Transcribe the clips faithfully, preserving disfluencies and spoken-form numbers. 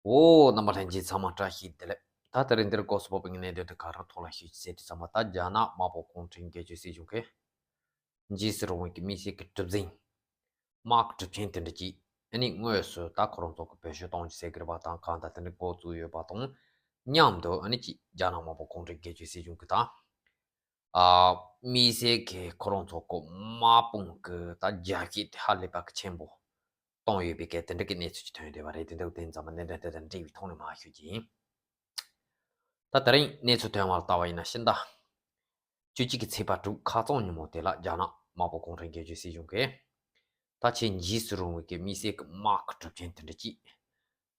འོ། རྣམ་པ་ལྷན་རྒྱས་ཚང་མ་བཀྲ་ཤིས་བདེ་ལེགས། ད་དེ་རིང་འདིར་སྐོར་སུ་བབས་པའི་གནད་དོན་དེ་ག་རང་ཐོག་ལ་ཞུ་རྒྱུ་ཟེར་དུས་ཙམ་པ། ད་རྒྱ་ནག་དམར་པོ་གུང་ཁྲན་སྒེར་གཅོད་སྲིད་གཞུང་གིས་འཇིགས་སུ་རུང་བའི་གི་དམིགས་བསལ་གྱི་གྲུ་གཟིངས་དམག་གི་གྲུ་ཆེན་དེ་འདྲ་ཅིག་ཨ་ནི་དངོས་སུ་ད་ཁོ་རང་ཚོ་གི་བེད་སྤྱོད་གཏོང་རྒྱུ་ཟེར་གི་རེད་པ། དང་གང་ལྟར་དེ་འདྲ་འགོ་བཙུགས་ཡོད་པ་དང་མཉམ་དུ། ཨ་ནི་ཅིག་རྒྱ་ནག་དམར་པོ་གུང་ཁྲན་སྒེར་གཅོད་སྲིད་གཞུང་གི་དང་། ཨ། དམིགས་བསལ་གྱི་ཁོ་རང་ཚོ་གི་དམག་དཔུང་གི་ད་རྒྱབ་བཤད་དེ་ཧ་ལས་པ་གི་ཆེན་པོ་གཏོང་ཡོད་པའི་གི་དེ་འདྲ་གི་གནས་ཚུལ་ཅིག་ཐོན་བསྡད་པ་རེད། དེ་འདྲ་དེ་ཙམ་པ་གནད་དོན་དེ་དང་འབྲེལ་བའི་ཐོག་ནས་མར་ཞུ་རྒྱུ་ཡིན། ད་དེ་རིང་གནས་ཚུལ་ཐོན་པར་ལྟ་བ་ཡིན་ན། ཕྱི་ཟླ་བཅུ་གཅིག་གི་ཚེས་པ་དྲུག་ཁ་རྩང་ཉིན་མོ་དེ་ལ་རྒྱ་ནག་དམར་པོ་གུང་ཁྲན་སྒེར་གཅོད་སྲིད་གཞུང་གིས་ད་ཆེས་འཇིགས་སུ་རུང་བའི་གི་དམིགས་བསལ་གྱི་དམག་གི་གྲུ་ཆེན་དེ་འདྲ་ཅིག་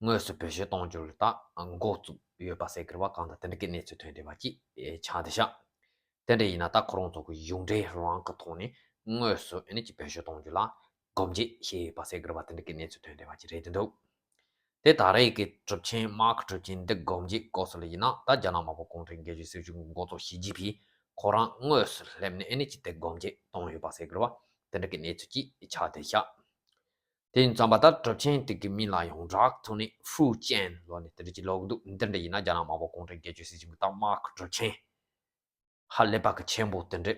དངོས་སུ་བེད་སྤྱོད་གཏོང་རྒྱུ་ལ་ད་འགོ་བཙུགས་ཡོད་པ་ཟེར་གི་རེད་པ། གང་ལྟར་དེ་འདྲ་གི་གནས་ཚུལ་ཐོན་བསྡད་པ་ཅིག་ཆགས་བསྡད་ཤག་དེ་འདྲ་ཡིན་ན་ད་ཁོ་རང་ཚོ་གི་གཞུང་འབྲེལ་རང་གི་ཐོག་ནས་དངོས་སུ་ཨ་ནི་ཅིག་བེད་སྤྱོད་གཏོང་རྒྱུ་ལ་སྒོ་འབྱེད་བྱས་ཡོད་པ་ཟེར་གི་རེད་པ། དེ་འདྲ་གི་གནས་ཚུལ་ཐོན་བསྡད་པ་ཅིག་རེད་འདུག་དེ་ད་རེས་ཀྱི་གྲུ་ཆེན་དམག་གི་གྲུ་ཆེན་འདི་སྒོ་འབྱེད་སྐབས་སུ་ལ་ཡིན་ན། ད་རྒྱ་ནག་དམར་པོ་གུང་ཁྲན་སྒེར་གཅོད་སྲིད་གཞུང་གི་འགོ་གཙོ་ཞི་ཅིན་ཕིང་ཁོ་རང་དངོས་སུ་སླེབས་ནས་ཨ་ནི་ཅིག་དེ་སྒོ་འབྱེད་གཏོང་ཡོད་པ་ཟེར་གི་རེད་པ། དེ་འདྲ་གི་གནས་ཚུལ་ཅིག་ཆགས་བསྡད་ཤག་དེ་ཡིན་ཙམ་པ་ད་གྲུ་ཆེན་དེ་གི་མིང་ལ་ཡོངས་གྲགས་ཐོག་ནས་ཧྥུའུ་ཅན་ལབ་ནས་དེ་འདྲ་ཅིག་ལབ་གི་འདུག་འདི་འདྲ་ཡིན་ན་རྒྱ་ནག་དམར་པོ་གུང་ཁྲན་སྒེར་གཅོད་སྲིད་གཞུང་གི་ད་དམག་གི་གྲུ་ཆེན་ཧ་ལས་པ་གི་ཆེན་པོ་དེ་འདྲ་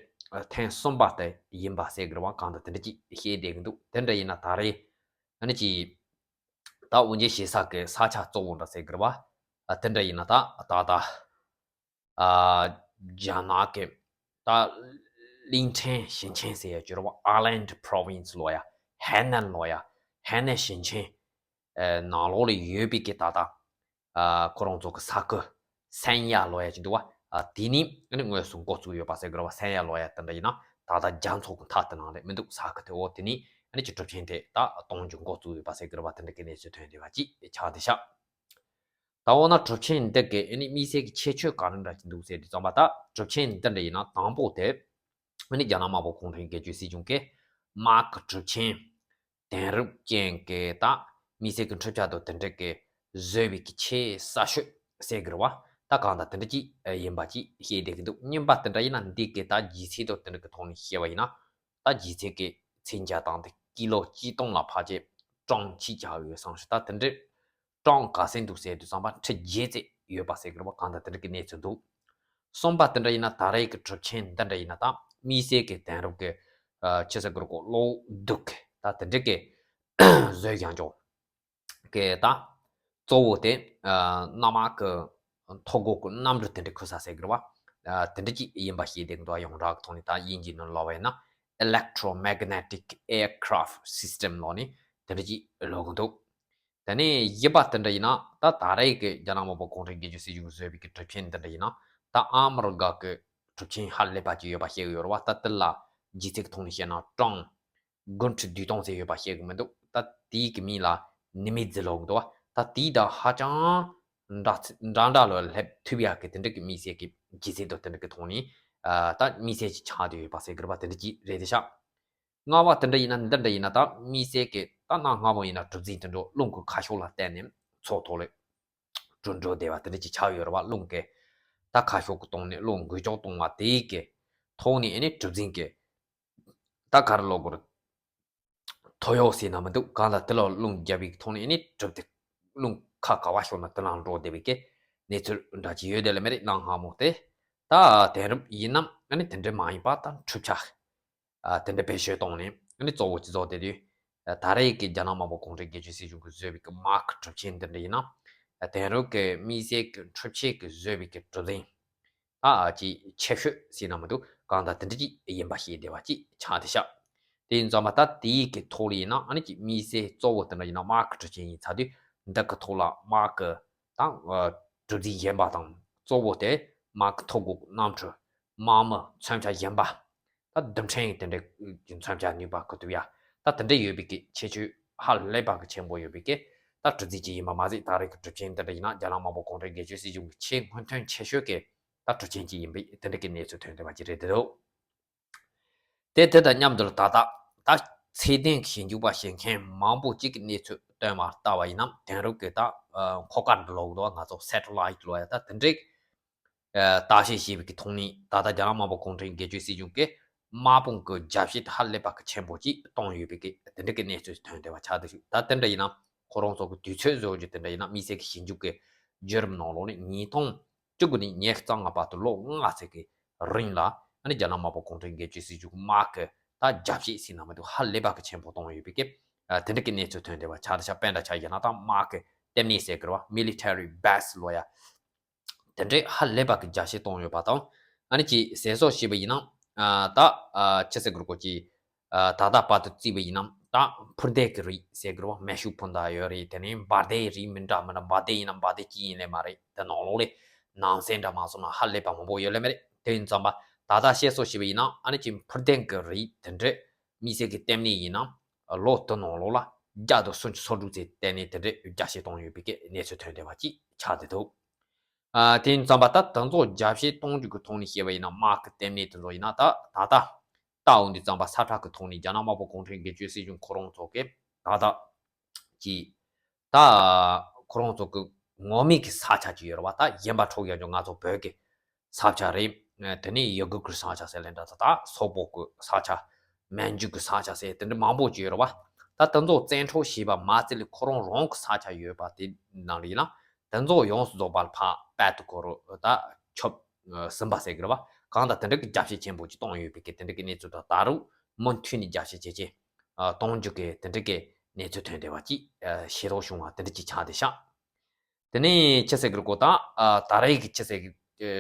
ཐེངས་གསུམ་པ་དེ་ཡིན་པ་ཟེར་གི་རེད་པ། གང་ལྟར་དེ་འདྲ་ཅིག་བཤད་བསྡད་གི་འདུག་དེ་འདྲ་ཡིན་ན་ད་རེས་ཨ་ནི་ཅིག་ད་དབུ་འབྱེད་བྱེད་ས་གི་ས་ཆ་གཙོ་བོ་འདྲ་ཟེར་གི་རེད་པ། ཨ། དེ་འདྲ་ཡིན་ན་ད་ད་ད་ཨ། རྒྱ་ནག་གི་ད་གླིང་ཕྲན་ཞིང་ཆེན་ཟེར་ཡ་ཅིག་ཡོད་རེད་པ། Island Province ལབ་ཡ། ཧའེ་ནན་ལབ་ཡ། ཧའེ་ནན་ཞིང་ཆེན་ཨ་ནང་ལོགས་ལ་ཡོད་པའི་གི་ད་ད་ཨ། ཁོ་རང་ཚོ་གི་ས་ཁུལ་སན་ཡ་ལབ་ཡ་ཅིག་འདུག་པ། ཨ། དེ་ནི་ཨ་ནི་དངོས་སུ་འགོ་བཙུགས་ཡོད་པ་ཟེར་གི་རེད་པ། སན་ཡ་ལབ་ཡ་དེ་འདྲ་ཡིན་ན་ད་ལྟ་རྒྱ་མཚོ་གི་མཐའ་དེ་ནང་ལ་མི་འདུག་ས་ཁུལ་དེ། འོ། དེ་ནི་ཨ་ནི་ཅིག་གྲུ་ཆེན་དེ་ད་གཏོང་རྒྱུ་འགོ་བཙུགས་ཡོད་པ་ཟེར་གི་རེད་པ། དེ་འདྲ་གི་གནས་ཚུལ་ཐོན་བསྡད་པ་ཅིག་ཆགས་བསྡད་ཤག་ད་འོ་ན་གྲུ་ཆེན་འདི་གི་ཨ་ནི་དམིགས་བསལ་གྱི་ཁྱད་ཆོས་ག་རེ་འདྲ་ཅིག་འདུག་ཟེར་དུས་ཙམ་པ། ད་གྲུ་ཆེན་འདི་འདྲ་ཡིན་ན་དང་པོ་དེ་ཨ་ནི་རྒྱ་ནག་དམར་པོ་གུང་ཁྲན་སྒེར་གཅོད་སྲིད་གཞུང་གིས་དམག་གི་གྲུ་ཆེན་དེང་རབས་ཅན་གྱི་ད་དམིགས་བསལ་གྱི་འཕྲུལ་ཆས་དང་དེ་འདྲ་གི་བཟོས་པའི་གི་ཆེས་གསར་ཤོས་ཟེར་གི་རེད་པ། ད་གང་ལྟར་དེ་འདྲ་ཅིག་ཡིན་པ་ཅིག་བཤད་བསྡད་ཀྱི་འདུག་གཉིས་པ་དེ་འདྲ་ཡིན་ན་འདི་གི་ད་ལྗིད་ཚད་དང་དེ་འདྲ་གི་ཐོག་ནས་བཤད་པ་ཡིན་ན། ད་ལྗིད་ཚད་ཀྱི་མཚོན་ཆ་དང་དེ་ཀི་ལོ་གཅིག་སྟོང་ལ་ཕལ་ཆེར་ཀྲམ་གཅིག་ཆགས་ཡོད་བསམ་ཞིག་ད་དེ་འདྲའི་ཀྲམ་ག་ཚད་འདུག་ཟེར་དུས་ཙམ་པ་ཁྲི་བརྒྱད་ཙམ་ཡོད་པ་ཟེར་གི་རེད་པ། གང་ལྟར་དེ་འདྲ་གི་གནས་ཚུལ་འདུག་གསུམ་པ་དེ་འདྲ་ཡིན་ན་ད་རེས་ཀྱི་གྲུ་ཆེན་འདི་འདྲ་ཡིན་ན་ད་དམིགས་བསལ་གྱི་དེང་རབས་ཀྱི་ཨ། ཆི་ཟེར་གི་རེད་གོ། གློག་རྡུལ་གྱི་ད་དེ་འདྲ་གི་བཟོས་ཡང་ཅོག་གི་ད་གཙོ་བོ་དེ་ཨ། གནམ་དམག་གི་ཐོག་སྒོ་གི་གནམ་གྲུ་དེ་འདྲ་འཁུར་ས་ཟེར་གི་རེད་པ། ཨ། དེ་འདྲ་ཅིག་ཡིན་པ་ཤེས་བསྡད་གི་འདུག་ཡོངས་གྲགས་ཀྱི་ཐོག་ནས་ད་དབྱིན་ཇིའི་ནང་ལབ་པ་ཡིན་ན་Electromagnetic Aircraft System ལབ་ནས་དེ་འདྲ་ཅིག་ལབ་གི་འདུག་དེ་ནས་བཞི་པ་དེ་འདྲ་ཡིན་ན། ད་ད་རེས་ཀྱི་རྒྱ་ནག་དམར་པོ་གུང་ཁྲན་སྒེར་གཅོད་སྲིད་གཞུང་བཟོས་པའི་གི་གྲུ་ཆེན་འདི་འདྲ་ཡིན་ན། ད་ཨ་མི་རི་ཀ་གི་གྲུ་ཆེན་ཧ་ལས་པ་ཅིག་ཡོད་པ་བཤད་ཀྱི་ཡོད་རེད་པ། ད་དེ་ལ་ལྗིད་ཚད་ཀྱི་ཐོག་ནས་བཤད་ན་ཀྲམ་དགུ་ཁྲི་བདུན་སྟོང་ཙམ་ཡོད་པ་བཤད་ཀྱི་མི་འདུག་ད་དེའི་གི་མིང་ལ་ནི་མི་ཛི་ལབ་ཀྱི་འདུག་པ། ད་དེའི་དང་ཧ་ཅང་འདྲ་འདྲ་འདྲ་ལ་སླེབས་ཐུབ་ཡག་གི་དེ་འདྲ་གི་དམིགས་བསལ་གྱི་ལྗིད་ཚད་དང་དེ་འདྲ་གི་ཐོག་ནས་ཨ། ད་དམིགས་བསལ་ཅིག་ཆགས་བསྡད་ཡོད་པ་ཟེར་གི་རེད་པ། དེ་འདྲ་ཅིག་རེད་དེ་ཤག་ལྔ་པ་དེ་འདྲ་ཡིན་ན་འདི་འདྲ་ཡིན་ན། ད་དམིགས་བསལ་གྱི་ད་གནའ་སྔ་མོ་ཡིན་ན་གྲུ་གཟིངས་དེ་འདྲ་རླུང་གི་ཁ་ཕྱོགས་ལ་བརྟེན་ནས་མཚོ་ཐོག་ལ་འགྲོ་འགྲོ་བསྡད་པ་དེ་འདྲ་ཅིག་ཆགས་ཡོད་རེད་པ། རླུང་གི་ད་ཁ་ཕྱོགས་ཀྱི་སྟེང་ནས་རླུང་འགུལ་སྐྱོད་གཏོང་བ་དེའི་གི་ཐོག་ནས་ཨ་ནི་གྲུ་གཟིངས་ཀྱི་ད་ག་རེ་ལབ་དགོས་རེད། ཐོ་ཡོག་ཟེར་ན་མི་འདུག་གང་ལ་དེ་ལ་རླུང་བརྒྱབ་པའི་ཐོག་ནས་ཨ་ནི་གྲུ་དེ་རླུང་ཁ་ག་པར་ཕྱོགས་ན་དེ་ལ་འགྲོ་བསྡད་པའི་གི་གནས་ཚུལ་འདྲ་ཅིག་ཡོད་དེ་ལ་མེད་རེད། གནའ་སྔ་མོ་དེ་ད་དེང་རབས་ཡིན་ནམ་ཨ་ནི་དེ་འདྲ་མ་ཡིན་པ་ད་འཕྲུལ་ཆས། ཨ། དེ་འདྲ་བེད་སྤྱོད་བཏང་ནས་ཨ་ནི་གཙོ་བོ་ཅིག་བཟོ་བསྡད་དུས། ཨ། ད་རེས་ཀྱི་རྒྱ་ནག་དམར་པོ་གུང་ཁྲན་སྒེར་གཅོད་སྲིད་གཞུང་གིས་བཟོས་པའི་གི་དམག་གི་གྲུ་ཆེན་འདི་འདྲ་ཡིན་ན། ཨ། དེང་རབས་ཀྱི་དམིགས་བསལ་གྱི་འཕྲུལ་ཆས་ཀྱིས་བཟོས་པའི་གི་གྲུ་གཟིངས་ད་ཅིག་ཆེ་ཤོས་ཟེར་ན་མི་འདུག་གང་ལྟར་དེ་འདྲ་ཅིག་ཡིན་པ་ཤེས་བདེ་བ་ཅིག་ཆགས་བསྡད་ཤག་དེ་ཡིན་ཙང་མ་ད་དེའི་གི་ཐོག་ལ་ཡིན་ན་ཨ་ནི་ཅིག་དམིགས་བསལ་གཙོ་བོ་དེ་འདྲ་ཡིན་ན་དམག་གི་གྲུ་ཆེན་ཡིན་ཚར་དུས། འདི་གི་ཐོག་ལ་དམག་གི་ད་གྲུ་གཟིངས་གཞན་པ་དང་། གཙོ་བོ་དེ་དམག་གི་ཐོག་སྒོ་གནམ་གྲུ། དམག་མི། མཚོན་ཆ་གཞན་པ། ད་རྡུལ་ཕྲན་དེ་འདྲའི་གི་མཚོན་ཆ་ནུས་པ་གི་ཐུབ་ཡ། ད་དེ་འདྲ་ཡོད་པའི་གི་ཁྱད་ཆོས་ཧ་ལས་པ་གི་ཆེན་པོ་ཡོད་པའི་གི་ད་གྲུ་གཟིངས་ཅིག་ཡིན་པ་མ་ཟད། ད་རེས་ཀྱི་གྲུ་ཆེན་དེ་འདྲ་ཡིན་ན་རྒྱ་ནག་དམར་པོ་གུང་ཁྲན་སྒེར་གཅོད་སྲིད་གཞུང་གི་ཆེས་སྔོན་ཐོན་ཆེ་ཤོས་ཀྱི་ད་གྲུ་ཆེན་ཅིག་ཡིན་པའི་དེ་འདྲ་གི་གནས་ཚུལ་ཐོན་བསྡད་པ་ཅིག་རེད་འདུག་དེ་དེ་དང་མཉམ་དུ་ད་ལྟ་ད་ཚད་ལྡན་གྱི་ཞིབ་འཇུག་པ་བྱེད་མཁན་མང་པོ་ཅིག་གི་གནས་ཚུལ་བཏོན་པར་ལྟ་བ་ཡིན་ན། དེང་རབས་ཀྱི་ད་ཨ་འཁོར་སྐར་འདི་ལབ་དགོས་འདུག་ང་ཚོ་སེ་ཊི་ལའིཊ་ལབ་ཡ་ད་དེ་འདྲའི་ཨ་བརྟག་དཔྱད་བྱས་པའི་གི་ཐོག་ནས་ད་ལྟ་རྒྱ་ནག་དམར་པོ་གུང་ཁྲན་སྒེར་གཅོད་སྲིད་གཞུང་གིས་དམག་དཔུང་གི་རྒྱབ་བཤད་ཧ་ལས་པ་གི་ཆེན་པོ་ཅིག་གཏོང་ཡོད་པའི་གི་དེ་འདྲ་གི་གནས་ཚུལ་ཐོན་བསྡད་པ་ཆགས་འདུག་ད་དེ་འདྲ་ཡིན་ན། ཁོ་རང་ཚོ་གི་དུས་ཚོད་བཟོ་རྒྱུ་དེ་འདྲ་ཡིན་ན། དམིགས་བསལ་གྱི་ཞིབ་འཇུག་གི་བརྒྱུད་རིམ་ནང་ལོགས་ནས་ཉིས་སྟོང་བཅུ་དགུ་ནས་ཉི་ཤུ་རྩ་ལྔ་བར་དུ་ལོ་ལྔ་ཙམ་གི་རིང་ལ། ཨ་ནི་རྒྱ་ནག་དམར་པོ་གུང་ཁྲན་སྒེར་གཅོད་སྲིད་གཞུང་གི་དམག་གི་ད་རྒྱབ་བཤད་ཟེར་ན་མི་འདུག་ཧ་ལས་པ་གི་ཆེན་པོ་བཏང་ཡོད་པའི་སྐབས། ཨ་དེ་འདྲ་གི་གནས་ཚུལ་ཐོན་བསྡད་པ་ཆགས། དེ་ཆ་དཔེ་འདྲ་ཆ་བཞག་ན། ད་དམག་གི་ལྟེ་གནས་ཟེར་གི་རེད་བ། military base ལོ་ཡ། དེ་འདྲའི་ཧ་ལས་པ་གི་རྒྱབ་བཤད་བཏང་ཡོད་པ་དང་། ཨ་ནི་ཅིག་ཟེར་སོགས་བྱས་པ་ཡིན་ན། ཨ་ད་ཨ་ཆི་ཟེར་དགོས་རེད། ཀོ་ཅིག་ཨ་ད་ལྟ་བར་དུ་བརྩིས་པ་ཡིན་ན། ད་འཕུར་མདེལ་གི་རིགས་ཟེར་དགོས་རེད་བ། མེ་ཤུགས་འཕུར་མདའ་ཡོད་རེད། དེ་ནས་འབར་མདེལ་རིགས་མི་འདྲ་མི་འདྲ། འབར་མདེལ་ཡིན་ན་འབར་མདེལ་གཅིག་ཡིན་ལེ་མ་རེད། དེ་ནང་ལོགས་ལ་ནང་གསེས་འདྲ་མ་སོང་ན་ཧ་ལས་པ་མང་པོ་ཡོད་ལེ་མ་རེད། དེ་ཡིན་ཙམ་པ་ད་ལྟ་བཤད་སོགས་བྱས་པ་ཡིན་ན། ཨ་ནི་ཅིག་འཕུར་མདེལ་གི་རིགས་དེ་འདྲའི་དམིགས་བསལ་གྱི་ལྟེ་གནས་ཡིན་ན། ལོ་དེ་ནང་ལོགས་ལ་བརྒྱ་དང་སུམ་ཅུ་སོ་དྲུག་ཙམ་ལྟེ་གནས་དེ་འདྲའི་རྒྱབ་བཤད་བཏང་ཡོད་པའི་གནས་ཚུལ་ཐོན་བསྡད་པ་ཅིག་ཆགས་བསྡད་འདུག་ཨ་དེ་ཡིན་ཙམ་པ་ད་དེ་ཚོ་རྒྱབ་བཤད་གཏོང་རྒྱུ་གི་ཐོག་ནས་བཤད་པ་ཡིན་ན། དམག་གི་ལྟེ་གནས་དེ་ཚོ་ཡིན་ན། ད་ད་ལྟ་ལྟ་འོང་དུས་ཙམ་པ་ས་ཁྲ་གི་ཐོག་ནས་རྒྱ་ནག་དམར་པོ་གུང་ཁྲན་སྒེར་གཅོད་སྲིད་གཞུང་ཁོ་རང་ཚོ་གིས་ད་ལྟ་གི་ད་ཁོ་རང་ཚོ་གི་ངོ་མའི་གི་ས་ཆ་ཅིག་ཡོད་རེད་བ། ད་གཞན་པ་འཕྲོག་ཡག་ཅོ་ང་ཚོ་བོད་ཀྱི་ས་ཆ་རེད། དེ་ནས་ཡུ་གུར་གྱི་ས་ཆ་ཟེར་ལེ་འདྲ། ད་ད་སོག་པོ་གི་ས་ཆ། མན་ཇུ་གི་ས་ཆ་ཟེར་དེ་འདྲ་མང་པོ་ཅིག་ཡོད་རེད་བ། ད་དེ་ཚོ་བཙན་འཕྲོག་བྱས་པ་མ་ཚད་ལ་ཁོ་རང་རང་གི་ས་ཆ་ཡོད་པ་དེ་ནང་ལ་ཡིན་ན། དེ་ཚོ་ཡོངས་སུ་རྫོགས་པ་ལ་ཕར་པད་དུ་བཀོལ་རོགས། ད་ཆོབ་ཟིན་པ་ཟེར་གི་རེད་བ། གང་ལྟར་དེ་འདྲ་གི་རྒྱབ་བཤད་ཆེན་པོ་ཅིག་བཏང་ཡོད་པའི་གི་དེ་འདྲ་གི་གནས་ཚུལ་དང་། ད་རུང་མུ་མཐུད་ནས་རྒྱབ་བཤད་བྱེད་ཀྱི་གཏོང་རྒྱུ་གི་དེ་འདྲ་གི་གནས་ཚུལ་ཐོན་བསྡད་པ་ཅིག་ཤེས་རྟོགས་བྱུང་བ་དེ་འདྲ་ཅིག་ཆགས་བསྡད་ཤག་དེ་ནས་ཆི་ཟེར་གི་རེད་ཀོ། ད་ད་རེས་ཀྱི་ཆི་ཟེར་གི་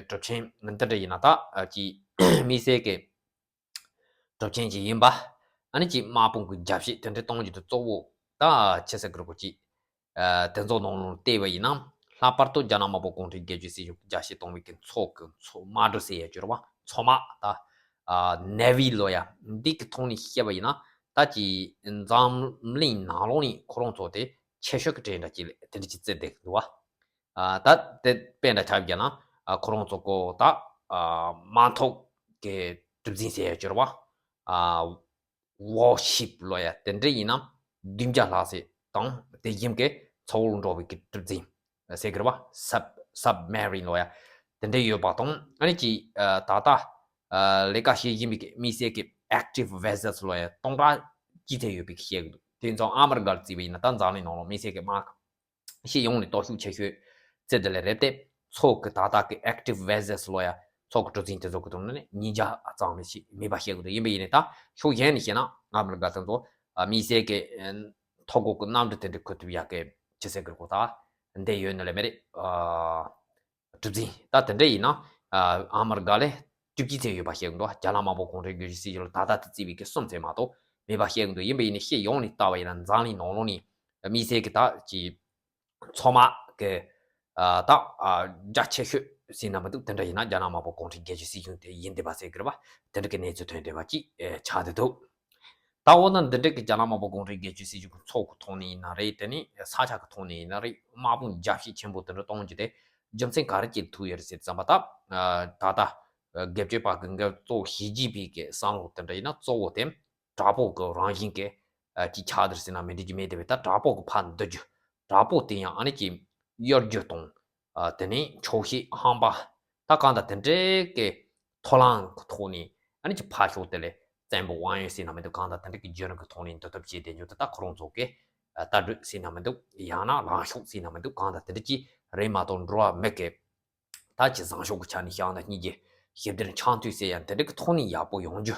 གྲུབ་ཆ་འདི་འདྲ་ཡིན་ན། ད་ཅིག་དམིགས་བསལ་གི་གྲུབ་ཆ་ཅིག་ཡིན་པ། ཨ་ནི་ཅིག་དམག་དཔུང་གི་རྒྱབ་བཤད་དེ་འདྲ་གཏོང་རྒྱུ་དེ་གཙོ་བོ་ད་ཆི་ཟེར་གི་རེད་ཀོ། ཅིག་དེ་ཚོ་ནང་ལོགས་བལྟས་པ་ཡིན་ན། ལྷག་པར་དུ་རྒྱ་ནག་དམར་པོ་གུང་ཁྲན་སྒེར་གཅོད་སྲིད་གཞུང་གི་རྒྱབ་བཤད་གཏོང་བའི་གི་མཚོ་གི་མཚོ་དམག་གྲུ་ཟེར་ཡ་ཅིག་ཡོད་རེད་བ། མཚོ་དམག་ད་ནེ་ཝི་ལོ་ཡ། འདི་གི་ཐོག་ནས་བཤད་པ་ཡིན་ན། ད་ཅིག་འཛམ་གླིང་ནང་ལོགས་ནས་ཁོ་རང་ཚོ་དེ་ཆེ་ཤོས་ཀྱི་གྲས་འདྲ་ཅིག་ལ་དེ་འདྲ་ཅིག་བརྩི་བསྡད་ཀྱི་འདུག་བ། ཨ་ད་དེ་དཔེ་འདྲ་ཆ་བཞག་ན། ཨ་ཁོ་རང་ཚོ་གོ་ད་ཨ་དམག་འཐབ་ཀྱི་གྲུ་གཟིངས་ཟེར་ཡ་ཅིག་ཡོད་རེད་བ། ཨ་ཝོར་ཤིབ་ལོ་ཡ། དེ་འདྲ་ཡིན་ན་བདུན་བརྒྱ་ལྷག་ཙམ་དང་། དེ་བཞིན་གྱི་མཚོ་འོག་འགྲོ་བའི་གི་གྲུ་གཟིངས་ཟེར་གི་རེད་བ། སབ་སབ་མེ་རིན་ལོ་ཡ། དེ་འདྲ་ཡོད་པ་དང་། ཨ་ནི་ཅིག་ཨ་ད་ལྟ་ཨ་ལས་ཀ་བྱེད་བཞིན་པའི་གི་དམིགས་བསལ་གྱི་ཨེག་ཊིབ་ཝེ་སེལ་ལོ་ཡ་སྟོང་ཕྲག་གཅིག་ཙམ་ཡོད་པའི་གི་བཤད་གི་འདུག་དེ་ཚོ་ཨ་མི་རི་ཀ་ལ་བརྩིས་པ་ཡིན་ན། ད་འཛམ་གླིང་ནང་ལ་དམིགས་བསལ་གྱི་དམག་སྤྱི་ཡོངས་ནས་སྟོབས་ཤུགས་ཆེ་ཤོས་བརྩི་དེ་ལ་རེད་དེ། མཚོ་གི་ད་ལྟ་གི་ཨེག་ཊིབ་ཝེ་སེལ་ལོ་ཡ། མཚོ་གི་གྲུ་གཟིངས་དེ་ཚོ་གི་ཐོག་ནས་ཉིས་བརྒྱ་ཙམ་ཞིག་མེད་པ་བཤད་གི་འདུག་ཡིན་པ་ཡིན་ནའི་ད་ཕྱོགས་གཞན་ནས་བཤད་ན། ཨ་མི་རི་ཀ་དེ་ཚོ་ཨ་དམིགས་བསལ་གྱི་ཨ་ཐོ་འགོད་ཀྱི་གནམ་གྲུ་དེ་འདྲ་འཁུར་ཐུབ་ཡག་གི་ཆི་ཟེར་གི་རེད་ཀོ། ད་འདི་ཡོད་ནི་ལེ་མ་རེད། ཨ་གྲུ་གཟིངས་ད་དེ་འདྲ་ཡིན་ན། ཨ་ཨ་མི་རི་ཀ་ལ་བཅུ་གཅིག་ཙམ་ཡོད་པ་བཤད་གི་འདུག་རྒྱ་ནག་དམར་པོ་གུང་ཁྲན་སྒེར་གཅོད་སྲིད་གཞུང་ལ་ད་ལྟ་དེ་བརྩིས་པའི་གི་གསུམ་ཙམ་མ་གཏོགས་མེད་པ་བཤད་གི་འདུག་ཡིན་པ་ཡིན་ནའི་ཕྱོགས་ཡོངས་ནས་བལྟས་པ་ཡིན་ན། འཛམ་གླིང་ནང་ལོགས་ནས་དམིགས་བསལ་གྱི་ད་ཅིག་མཚོ་དམག་གི་ཨ་ད་ཨ་རྒྱ་ཆེ་ཤོས་ཟེར་ན་མི་འདུག་དེ་འདྲ་ཡིན་ན་རྒྱ་ནག་དམར་པོ་གུང་ཁྲན་སྒེར་གཅོད་སྲིད་གཞུང་དེ་ཡིན་བསྡད་པ་ཟེར་གི་རེད་བ། དེ་འདྲ་གི་གནས་ཚུལ་ཐོན་བསྡད་པ་ཅིག་ཨེ་ཆགས་བསྡད་འདུག་ད་འོ་ན་འདི་འདྲ་གི་རྒྱ་ནག་དམར་པོ་གུང་ཁྲན་སྒེར་གཅོད་སྲིད་གཞུང་གི་མཚོ་གི་ཐོག་ནས་ཡིན་ན་རེད། དེ་ནས་ས་ཆ་གི་ཐོག་ནས་ཡིན་ན་རེད། དམག་དཔུང་རྒྱ་ཆེ་ཆེན་པོ་དེ་འདྲ་གཏོང་རྒྱུ་དེ་རྒྱུ་མཚན་ག་རེ་བྱས་ཐུག་ཡོད་རེད་ཟེར་ཙམ་པ། ད་ད་ལྟ་སྒེར་གཅོད་པ་གི་འགན་གཙོ་བོ་བྱེད་ཀྱི་པའི་གི་བསམ་བློ་དེ་འདྲ་ཡིན་ན། གཙོ་བོ་དེ་དྲག་པོ་གི་རང་བཞིན་གྱི་ཨ་ཅིག་ཆགས་བསྡད་ཟེར་ན་མི་འགྲིག་གི་མེད་དེ། བས་ད་དྲག་པོ་གི་ཕར་འདུ་རྒྱུ། དྲག་པོ་དེ་ཡང་ཨ་ནི་ཅིག་གཡོ་སྒྱུ་དང་། ཨ་དེ་ནས་འཁྱོག་བཤད་ཧམ་པ། ད་གང་ལྟར་དེ་འདྲའི་གི་མཐོ་ལམ་གི་ཐོག་ནས་ཨ་ནི་ཅིག་ཕར་ཕྱོགས་དེ་ལ་བཙན་པོ་དབང་ཡོད་ཟེར་ན་མི་འདུག་གང་ལྟར་དེ་འདྲ་གི་བརྒྱུད་རིམ་གི་ཐོག་ནས་འདུ་ཐབས་བྱས་བསྡད་རྒྱུ་དེ་ད་ཁོ་རང་ཚོ་གི་ཨ་ལྟ་གྲུབ་ཟེར་ན་མི་འདུག་ཡང་ན་ལངས་ཕྱོགས་ཟེར་ན་མི་འདུག་གང་ལྟར་དེ་འདྲ་ཅིག་རེད་མ་གཏོགས། འགྲོ་བ་མི་གི་ད་ཅིག་བཟང་ཕྱོགས་ཀྱི་ཆ་ནས་བཤད་ན། གཉིས་ཀྱི་ཞི་བདེར་འཆམ་མཐུན་ཟེར་ཡ་དེ་འདྲ་གི་ཐོག་ནས་ཡག་པོ་ཡོང་རྒྱུ་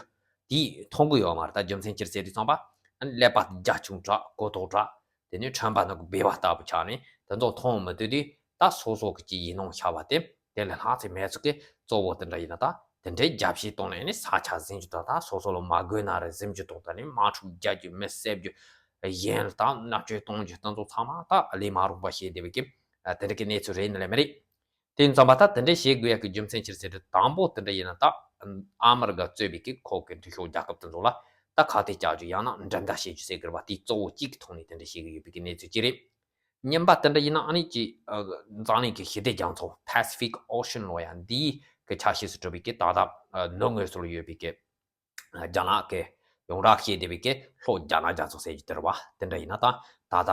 དེ་མཐོང་གི་ཡོད་མ་རེད། ད་རྒྱུ་མཚན་ཅི་རེད་ཟེར་དུས་ཙམ་པ། ཨ་ནི་ཀླད་པ་རྒྱ་ཆུང་དྲགས། གོ་རྟོགས་དྲགས། དེ་ནས་ཁྲོན་པ་ནང་གི་སྦལ་པ་ལྟ་བུ་ཆགས་ནས་དེ་ཚོ་མཐོང་མི་ཐུབ་དུས། ད་སོ་སོ་གི་ཅིག་ཡིད་སྣང་ཤར་བ་དེ་དེ་ལས་ལྷག་ཅིག་མེད་ཚུལ་གི། གཙོ་བོ་དེ་འདྲ་ཡིན་ན་ད་དེ་འདྲའི་རྒྱབ་བཤད་གཏོང་ནས་ནི་ས་ཆ་ཟིན་རྒྱུ་དང་། ད་སོ་སོ་ལ་མ་དགོས་ན་རེ་ཟིན་རྒྱུ་དང་། ད་ནི་དམག་འཁྲུག་རྒྱག་རྒྱུ། མི་བསད་རྒྱུ། གཞན་ལ་ད་མནར་གཅོད་གཏོང་རྒྱུ། དེ་ཚོ་ཚང་མ་ད་ལས་མ་རུངས་པ་བྱས་བསྡད་པའི་གི་དེ་འདྲ་གི་གནས་ཚུལ་རེད་ནི་ལེ་མ་རེད། དེ་ཡིན་ཙམ་པ་ད་དེ་འདྲ་བྱེད་དགོས་ཡག་གི་རྒྱུ་མཚན་ཅི་རེད་ཟེར་དུས། དང་པོ་དེ་འདྲ་ཡིན་ན་ད་ཨ་མི་རི་ཀ་གཙོས་པའི་གི་ཁོ་གི་འཐུས་ཤོར་རྒྱལ་ཁབ་དེ་ཚོ་ལ་ད་ཁ་གཏད་བཅག་རྒྱུ། ཡང་ན་འགྲན་ཟླ་བྱེད་རྒྱུ་ཟེར་གི་རེད་བ། དེའི་གཙོ་བོ་གཅིག་གི་ཐོག་ནས་དེ་འདྲ་བྱེད་གི་ཡོད་པའི་གི་གནས་ཚུལ་གཅིག་རེད། གཉིས་པ་དེ་འདྲ་ཡིན་ན་ཨ་ནི་ཅིག་ཨ་འཛམ་གླིང་གི་ཞི་བདེ་རྒྱ་མཚོ། Pacific Ocean ལོ་ཡ། འདིའི་གི་ཆ་ཤས་སུ་གྲུབ་པའི་གི་ད་ལྟ་ཨ་ནུབ་ངོས་སུ་ལ་ཡོད་པའི་གི་ཨ་རྒྱ་ནག་གི་ཡོངས་གྲགས་བྱས་བསྡད་པའི་གི་ལྷོ་རྒྱ་ནག་རྒྱ་མཚོ་ཟེར་རྒྱུ་དེ་རེད་བ། དེ་འདྲ་ཡིན་ན་ད་ད་ལྟ་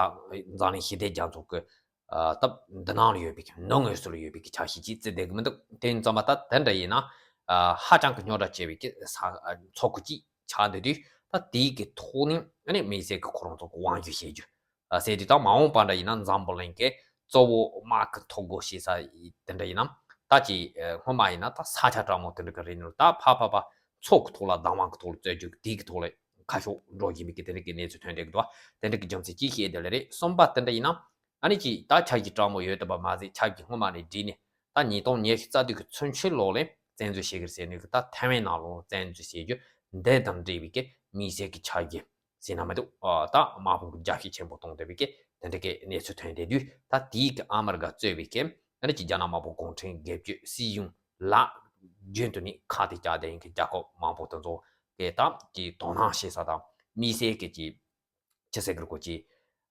འཛམ་གླིང་ཞི་བདེ་རྒྱ་མཚོ་གི་ཨ་སྟབས་འདི་ནང་ལ་ཡོད་པའི་གི་ནུབ་ངོས་སུ་ལ་ཡོད་པའི་གི་ཆ་ཤས་ཅིག་བརྩི་བསྡད་གི་མི་འདུག་དེ་ཡིན་ཙམ་པ་ད་དེ་འདྲ་ཡིན་ན་ཨ་ཧ་ཅང་གི་རྙོག་དྲ་ཆེ་བའི་གི་ས་ཨ་མཚོ་ཁུག་ཅིག་ཆགས་བསྡད་དུས། ད་དེའི་གི་ཐོག་ནས་ཨ་ནི་དམིགས་བསལ་གི་ཁོ་རང་ཚོ་གི་དབང་སྒྱུར་བྱེད་རྒྱུ། ཟེར་དུས་ད་མ་འོངས་པ་འདྲ་ཡིན་ན་འཛམ་བུ་གླིང་གི་གཙོ་བོ་དམག་གི་ཐོག་སྒོ་ཕྱེ་ས་དེ་འདྲ་ཡིན་ན། ད་ཅི་སྔོན་མ་ཡིན་ན་ད་ས་ཆ་གྲང་མོ་དེ་འདྲ་གི་རེད་ནོ། ད་ཕ་ཕ་ཕ་མཚོ་གི་ཐོག་ལ་གདམས་ངག་གི་ཐོག་ལ་རྩོད་རྒྱུ་དེ་གི་ཐོག་ལ་ཁ་ཕྱོགས་འགྲོ་བཞིན་པའི་གི་དེ་འདྲ་གི་གནས་ཚུལ་ཐོན་བསྡད་གི་འདུག་དེ་འདྲ་གི་རྒྱུ་མཚན་ཅིག་བཤད་དེ་ལ་རེད། གསུམ་པ་དེ་འདྲ་ཡིན་ན། ཨ་ནི་ཅི་ད་ཆབ་ཀྱི་གྲང་མོ་ཡོད་དམ་པ་མ་ཟད། ཆབ་ཀྱི་སྔོན་མ་ནས་བསྒྲིགས་ནས་ད་ཉིས་སྟོང་ཉི་ཤུ་རྩ་དུས་ཀྱི་ཚུན་ཆད་ལོག་ལས་བཙན་འཛུལ་བྱེད་ཀྱི་རེད་ཟེར་ནས་གི་ད་ཐའེ་ཝན་ནང་ལོགས་བཙན་འཛུལ་བྱེད་རྒྱུ་འདི་དང་འབྲེལ་བའི་གི་དམིགས་བསལ་གྱི་ཆ་རྐྱེན་ཟེར་ན་མི་འདུག་ད་དམག་དཔུང་གི་རྒྱ་ཤེད་ཆེན་པོ་གཏོང་བསྡད་པའི་གི་དེ་འདྲ་གི་གནས་ཚུལ་ཐོན་བསྡད་དུས། ད་དེའི་གི་ཨ་མི་རི་ཀ་གཙོས་པའི་གི་ཨ་ནི་ཅི་རྒྱ་ནག་དམར་པོ་གུང་ཁྲན་སྒེར་གཅོད་སྲིད་གཞུང་ལ་རྒྱུན་དུ་ནས་ཁ་གཏད་བཅག་བསྡད་ཡིན་གི་རྒྱལ་ཁབ་མང་པོ་དེ་ཚོ་གི་ད་ཀྱི་དོ་སྣང་བྱེད་ས་དང་དམིགས་བསལ་གི་ཀྱི་ཅི་ཟེར་དགོས་རེད་གོ། ཅི།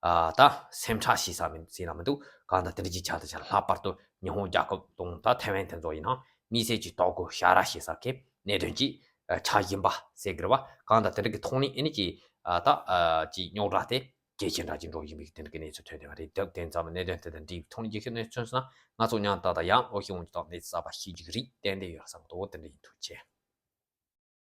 ཨ། ད་སེམས་ཁྲལ་བྱེད་ས་མིན་ཟེར་ན་མི་འདུག་གང་ལྟར་དེ་འདྲ་ཅིག་ཆགས་དང་ཆགས། ལྷག་པར་དུ་ཉི་ཧོང་རྒྱལ་ཁབ་དང་ད་ཐའེ་ཝན་དེ་ཚོ་ཡིན་ན་དམིགས་བསལ་གྱི་དོ་དགོང་ཞ་ར་བྱེད་ས་གི་གནད་དོན་ཅིག་ཨ། ཆགས་བཞིན་པ་ཟེར་དགོས་རེད་བ། གང་ལྟར་དེ་འདྲ་གི་ཐོག་ནས་ཨ་ནི་ཅི། ཨ། ད་ཨ། ཅི་རྙོག་དྲ་དེ་གལ་ཆེན་འདྲ་ཅིག་འགྲོ་བཞིན་པའི་དེ་འདྲ་གི་གནས་ཚུལ་ཐོན་བསྡད་པ་རེད། དེ་དེ་ཙམ་གནད་དོན་དེ་དང་འབྲེལ་བའི་ཐོག་ནས་རྒྱལ་ཁབ་གནས་ཚུལ་སོང་ན་ང་ཚོ་མཉམ་དུ་ད་ལྟ་ཡང་ཨོ་ཤི་འོང་ཅི་དང་གནས་ཚུལ་གསར་པ་ཤེས་ཀྱི་རེད། ཏན་ཏན་ཡོད་བསམ་འདུག་དེ་འདྲ་ཡིན། ཐུགས་རྗེ་ཆེ།